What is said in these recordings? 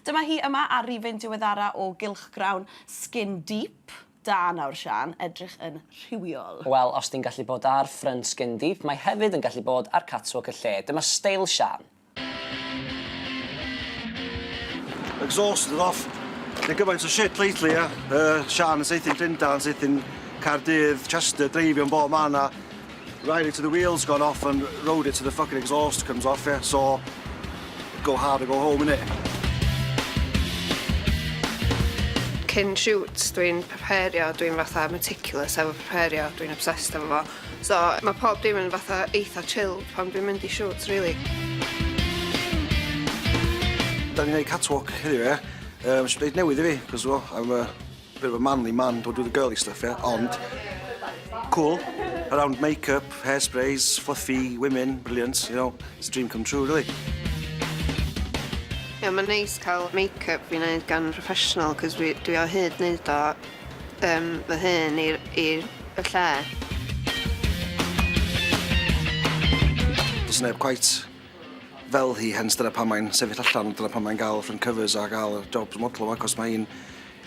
Dyma hi yma ar rifyn diweddara o gylchgrawn Skin Deep. Da nawr Siân, edrych yn rhywiol. Wel, os di'n gallu bod ar ffrynt Skin Deep, mae hefyd yn gallu bod ar catwalk y lle. Dyma steil Siân. Exhaust is off. Neu gymaint o shit lately, ia. Siân yn saethu'n Llundain, yn saethu'n Caerdydd, Chester, dreifio'n bob man a ride it to the wheels gone off and rode it to the fucking exhaust comes off, yeah. So, go hard or go home, innit? Cyn shoots dwi'n prepario, dwi'n fatha meticulous efo prepario, dwi'n obsessed efo fo. So ma' pob dim yn fatha eitha chilled pan dwi'n mynd i shoots rili. Da ni'n neud catwalk heddiw ie? Yym sy'n reit newydd i fi, 'cos well I'm a bit of a manly man, don't do the girly stuff yeah, ond cool, around make-up, hairsprays, fluffy women, brilliant, you know, it's a dream come true really. Ie ma'n neis ca'l make-up fi neud gan professional 'cos dwi dwi o hyd neud o yym fy hun i'r i'r y lle. Do's neb cweit fel hi hence dyna pam mae'n sefyll allan dyna pam mae'n ga'l front covers a ga'l y jobs modlo 'ma 'cos mae 'i'n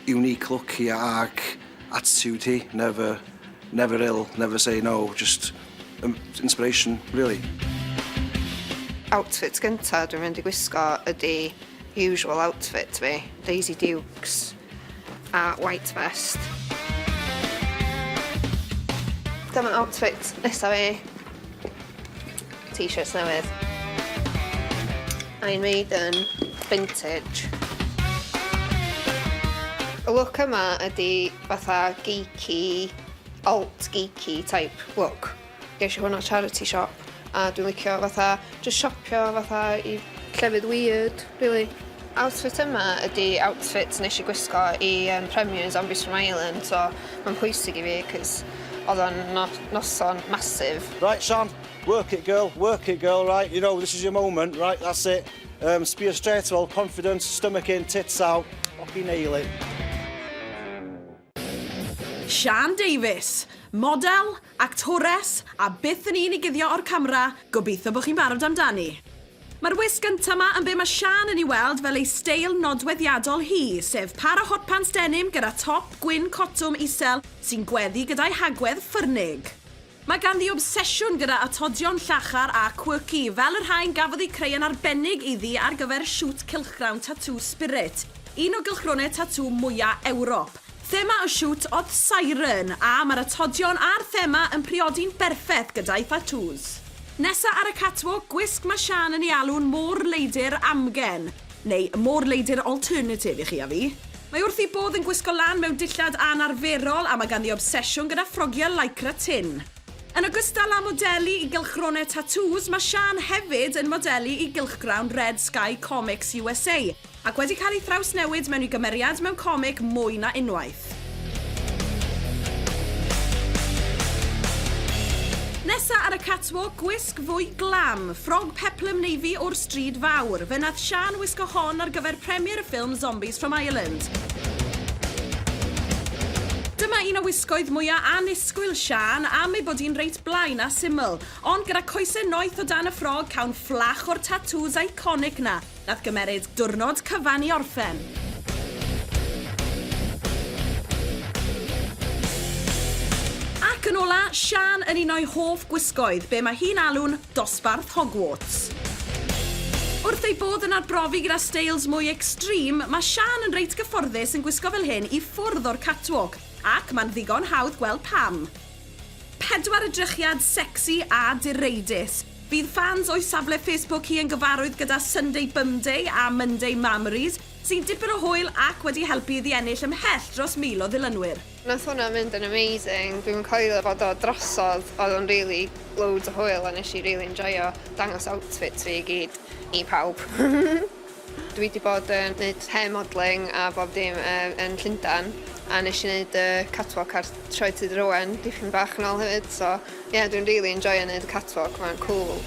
unique look hi ag attitude hi never never ill never say no just um inspiration really. Outfit gynta dwi'n mynd i gwisgo ydi usual outfit fi, Daisy Dukes a white vest. Dyma outfit nesa fi. T-shirts newydd. Iron Maiden vintage. Y look yma ydi fatha geeky, alt geeky type look. Gesh i hwn o charity shop a dwi'n licio fatha jyst siopio fatha i llefydd weird rili. Outfit yma ydi outfit nesh i gwisgo i yym premiere Zombies from Ireland so ma'n pwysig i fi 'c'os odd o'n no- noson massive. Right Sian, work it girl, work it girl, right, you know this is your moment, right, that's it. Um, spear straight well, confidence, stomach in, tits out, fucking nail it. Siân Davies, model, actores, a byth yn un i guddio o'r camera, gobeithio bod chi'n barod amdani. Mae'r wisg gynta 'ma yn be mae Siân yn ei weld fel ei steil nodweddiadol hi, sef par o hotpants denim gyda top gwyn cotwm isel sy'n gweddu gyda'i hagwedd ffyrnig. Mae ganddi obsesiwn gyda atodion llachar a quirky, fel y rhain gafodd eu creu yn arbennig iddi ar gyfer siwt cylchgrawn Tattoo Spirit, un o gylchgronau tatŵ mwya' Ewrop. Thema y siwt oedd Siren, a mae'r atodion a'r thema yn priodi'n berffeth gyda'i thatŵs. Nesa ar y catwalk, gwisg mae Siân yn ei alw'n môr-leidr amgen. Neu môr-leidr alternative i chi a fi. Mae wrth ei bodd yn gwisgo lan mewn dillad anarferol a mae ganddi obsesiwn gyda ffrogiau lycra tynn. Yn ogystal â modelu i gylchgronau tatŵs, mae Siân hefyd yn modelu i gylchgrawn Red Sky Comics USA ac wedi cael ei thrawsnewid mewn i gymeriad mewn comic mwy na unwaith. Nesa ar y catwalk, gwisg fwy glam, ffrog peplum navy o'r stryd fawr. Fe nath Siân wisgo hon ar gyfer premiere y ffilm Zombies from Ireland. Dyma un o wisgoedd mwya annisgwyl Siân, am ei bod hi'n reit blaen a syml. Ond gyda coese noeth o dan y ffrog, cawn fflach o'r tatŵs iconic 'na. Nath gymeryd dwrnod cyfan i orffen. Ac yn ola, Siân yn un o'i hoff gwisgoedd, be mae hi'n alw'n dosbarth Hogwarts. Wrth ei bodd yn arbrofi gyda steils mwy extreme, mae Siân yn reit gyfforddus yn gwisgo fel hyn i ffwrdd o'r catwalk, ac mae'n ddigon hawdd gweld pam. Pedwar edrychiad secsi a direidus. Bydd ffans o'i safle Facebook hi yn gyfarwydd gyda Sunday Bumday a Monday Mameries, sy'n dipyn o hwyl ac wedi helpu iddi ennill ymhell dros 1,000 o ddilynwyr. Nath hwnna mynd yn amazing, dwi'm yn coelio fod o drosodd, oedd o'n rili loads o hwyl a nesh i rili enjoio dangos outfits fi i gyd i pawb. Dwi 'di bod yn neud hair modelling a bob dim yy yn Llundan a nesh i neud y catwalk ar Sioe Tudur Owen dipyn bach yn ôl hefyd so ie dwi'n rili enjoio neud y catwalk ma'n cŵl.